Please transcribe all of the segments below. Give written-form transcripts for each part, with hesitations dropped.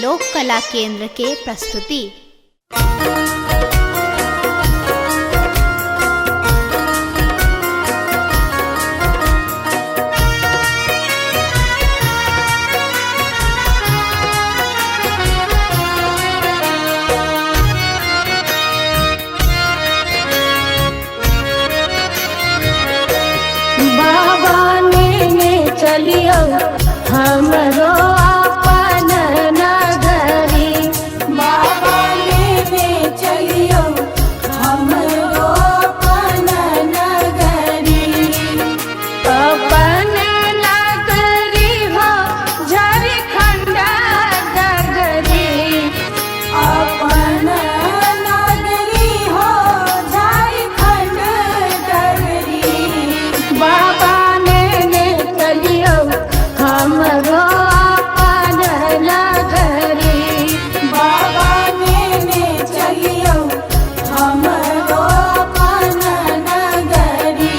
लोक कला केंद्र के प्रस्तुति। बाबा ने चलियो हमरो अपन नगरी। बाबा लेने चलियो हमरो अपन नगरी। अपन नगरी हो झारखंड नगरी। अपन नगरी हो झारखंड नगरी। बाबा ने चलियो हमरो अपन नगरी। बाबा लेने चलियो हमरो अपन नगरी।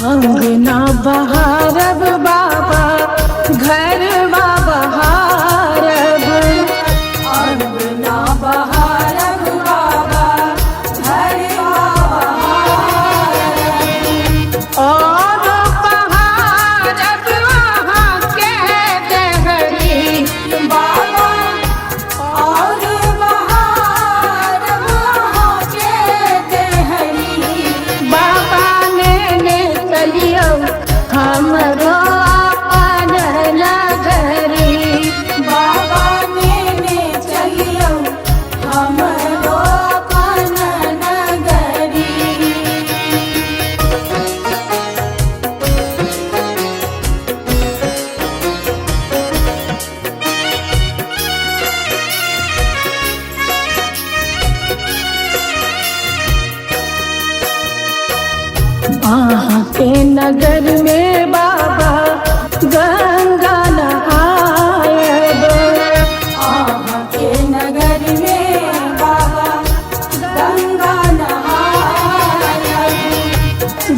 अंगना बहारब बाबा घर बहारब। अंगना बहारब बाबा घर बहारब। और बहारब वहाँ के दहरी। बाबा और बहारब वहाँ के देहरी। बाबा ने चलियो हमरो अपन नगरी। बाबा ने चलियो हमरो अपन नगरी। अहाँ के नगर में बाबा गंगा नहायब। अहाँ के नगर में बाबा गंगा नहायब।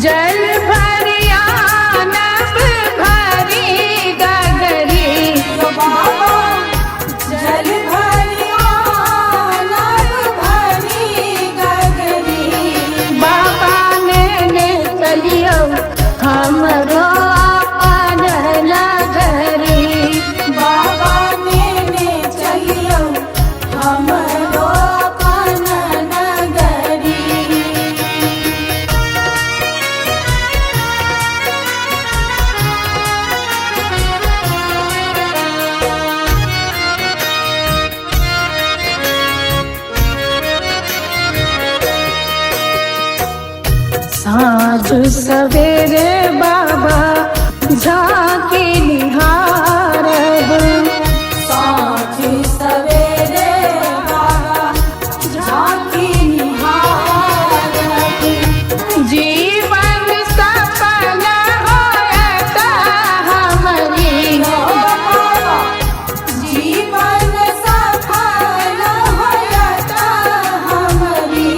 जल भरिया नभ भरी गगरी। बाबा जल भरिया नभ भरी गगरी। बाबा ने चलियो हमरो अपन नगरी। बाबा ने चलियो हमरो अपन नगरी। साँझ सवेरे बाबा झांकी निहारब। साँझ सवेरे बाबा झांकी निहारब। जीवन सफल होयत हमरी। बाबा जीवन सफल होयत हमरी।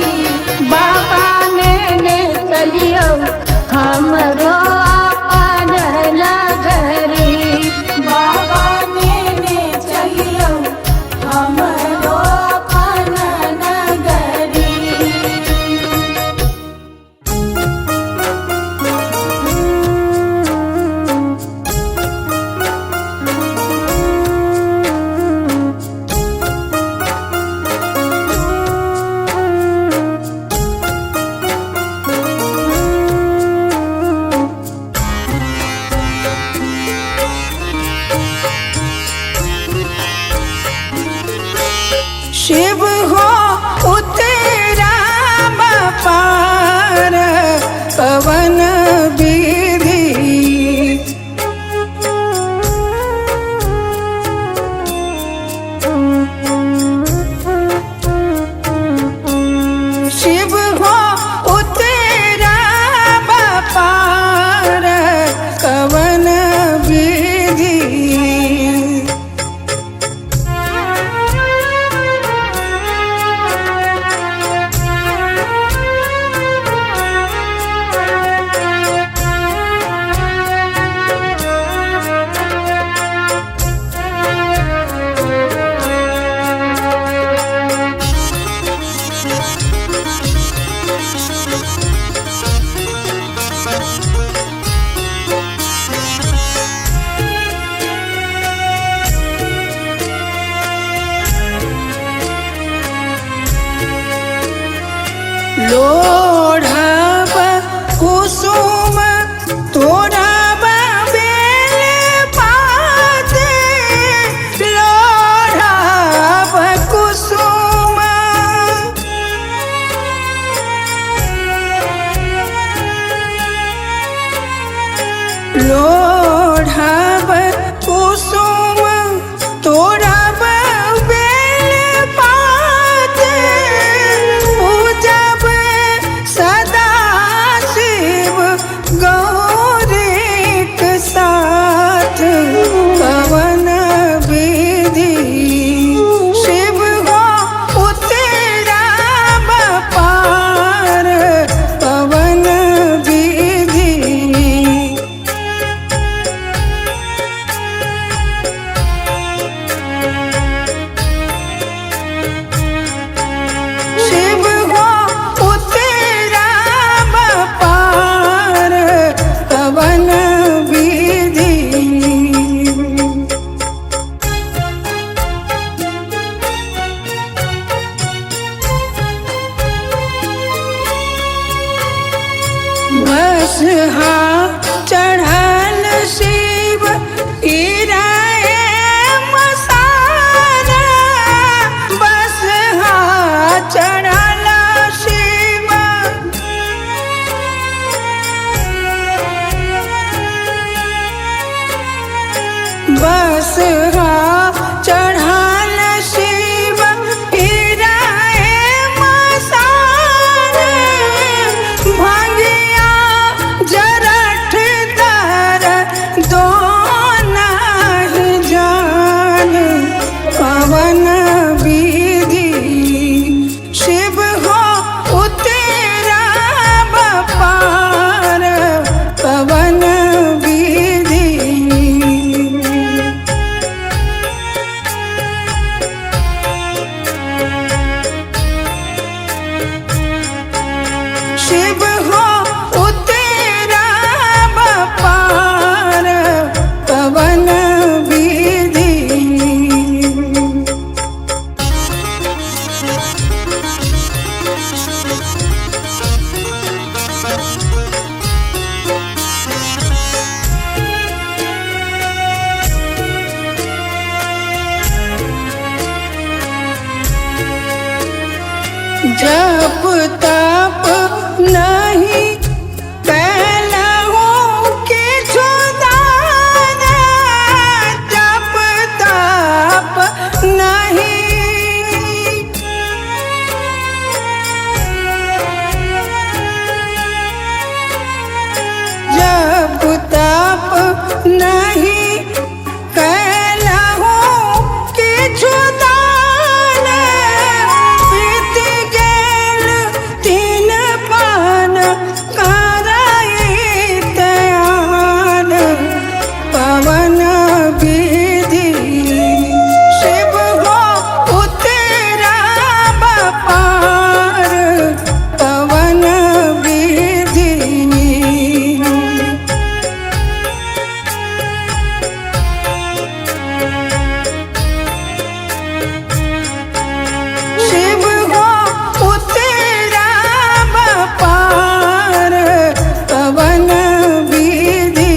बाबा ने चलियो हमरो अपन नगरी। बाबा ने चलियो हमरो अपन नगरी। शिव हो उतरा पार पवन विधि। शिव हो उतरा लोढ़ब कुसुम तोड़ब बेल पात, लोढ़ब कुसुम। लोढ़ब कुसुम तोड़ब बेल पात, पूजब सदा शिव गौरीक साथ। पवन विधि शिव हो उतरब पार, पवन विधि। शिव हो उतरब पार, पवन विधि। बसहा चढ़ल शिव इराए मसाना, बसहा चढ़ल शिव। बसहा चढ़ल शिव इराए मसाना, भंगिया जरठ दर दो नाही जान। पवन विधि शिव हो उतरब पार, पवन विधि। शिव हो उतरब पार, पवन विधि। जप तप नहीं कैलहु किछु दान, जप तप नहीं। जप तप नहीं कैलहु किछु दान, बीत गेल तीन पान करैत आन। पवन विधि शिव हो उतरब पार, पवन विधि। शिव हो उतरब पार, पवन विधि।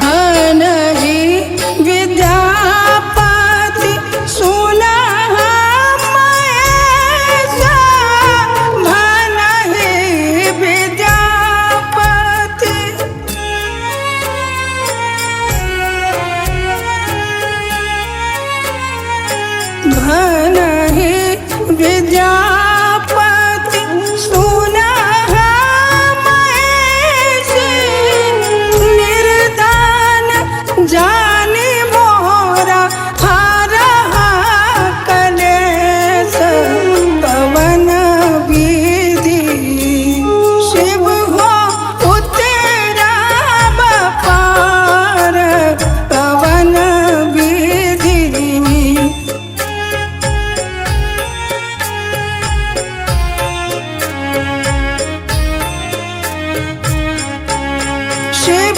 अनहि विद्यापति सुनह महेशा, भनहि विद्यापति। भनहि विद्यापति सुनह महेश, निर्दान जानि मोरा हरहा कलेश। पवन विधि शिव हो उतरब पार, पवन विधि। शिव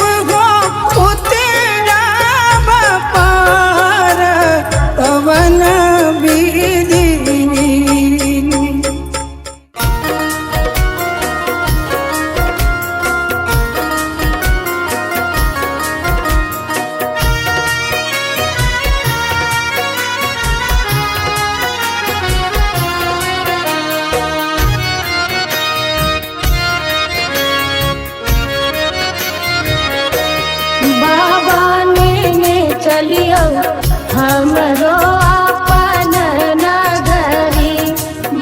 चलियौ हमरो अपन नगरी।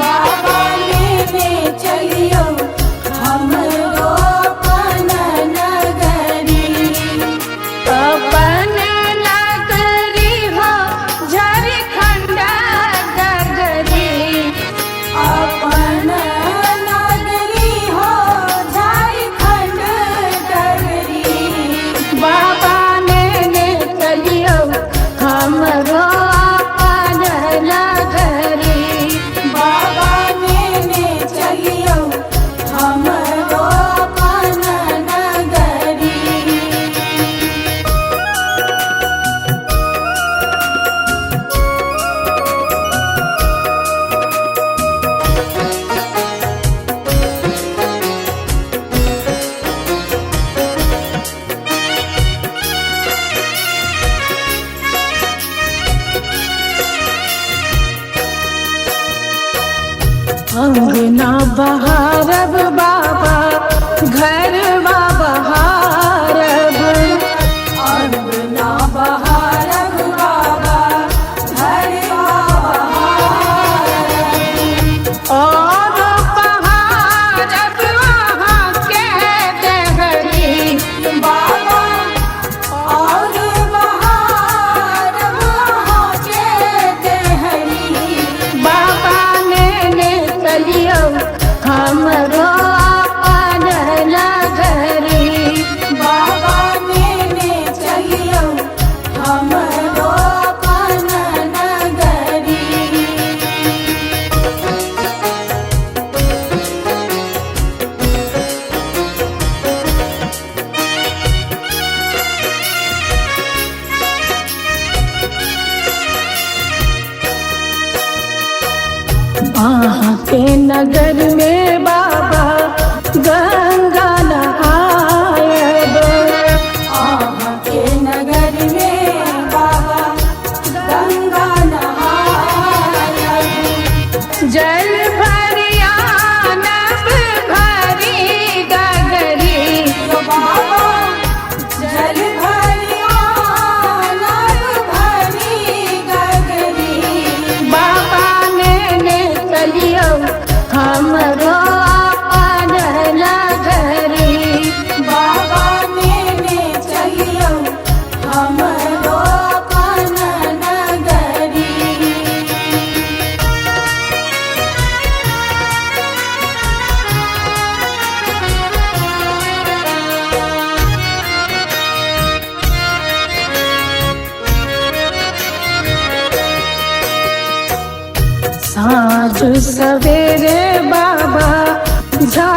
बाबा लेने चलियो हमरो अपन नगरी। अपन नगरी हो झारखंड नगरी। अपन नगरी हो झारखंड डगरी। बाबा नेने चलियौ हमरो अपन नगरी। बाबा नेने चलियो हमरो अपन नगरी। अंगना बहारब बाबा घर बहारब। अंगना बहारब बाबा घर बहारब। और बहारब वहाँ के दहरी। बाबा और बहारब वहाँ के देहरी। बाबा नेने चलियौ हमरो अपन नगरी। बाबा नेने चलियो हमरो अपन नगरी। अहाँ के नगर में बाबा गंगा नहायब। अहाँ के नगर में बाबा गंगा नहायब। जल भरिया नभ भरी गगरी। यो बाबा जल भरिया नभ भरी गगरी। बाबा नेने चलियौ हमरो अपन नगरी। बाबा नेने चलियो हमरो अपन नगरी। साँझ सवेरे बाबा झा